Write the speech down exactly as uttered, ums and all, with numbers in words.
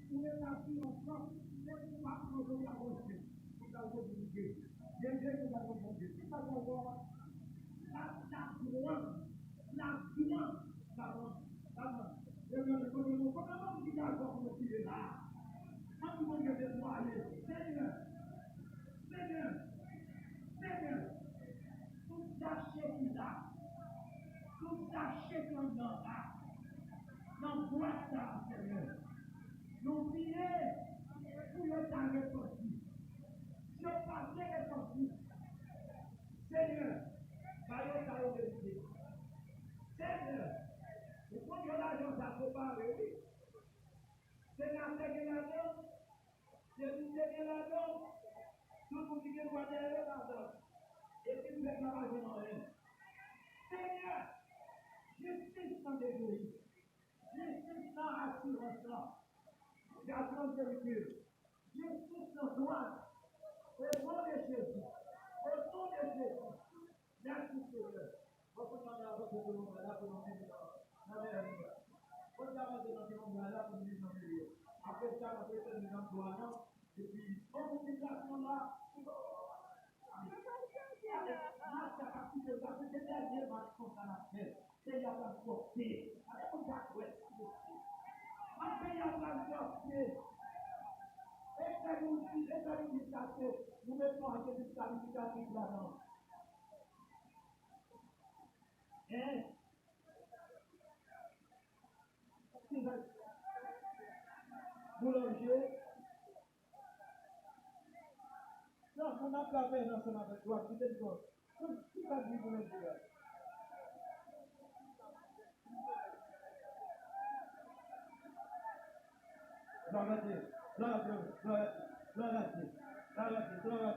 Pou retabli ansanm, se pou pa pran Bondye avanse. Pou sa, Bondye, Bondye, Bondye, Bondye, pou sa, Bondye, la, la grande, la grande, la grande, la grande. Ebyen, kote nou, kote nou ki dakò pou nou kite la? Ann nou mande Bondye netwaye. Senyè, Senyè, Senyè, tout sachè ki la, tout sachè ki anndan la, nan bwat sa a, Senyè, nou priye pou yo ta repanti. Si yo pa vle repanti, Senyè, ba yo sa yo merite. Senyè, ou konn jan lajan sa separe, wi. Senatè gen lajan, depite gen lajan, tout moun ki gen dwa dèyè yo lajan. Epi pèp la pa jwenn anyen. Senyè, jistis nan dezoyi. Jistis nan asirans lan. Jistis nan verite. Jistis nan dwat. O non de Jezi. O non de Jezi. Mèsi, Senyè. Mwen konn mande avanse pou nou la pou nou vin nan, nan meri a. Mwen te avanse nan meri a pou nou vin nan meri a. Apre sa, mwen te fè nan dwa nan. Epi, yon moun ki plas mwen la, match la k ap kite l la, se te dènye match konsa n ap fè. Peyi a pral sòti. Gade moun sa kwè sa, mesye. Nan peyi a pral sòti. E fè nou di, e fè nou di sa se, nou met yon aje diskalifikatif ladan. Hein? Boulanger. Non, moun ap travay ansanm avèk dwat, kite l fè. Tout, tout sa di pou mèt di a. Dwat rete, dwat rete, dwat rete, dwat rete, dwat rete, dwat rete.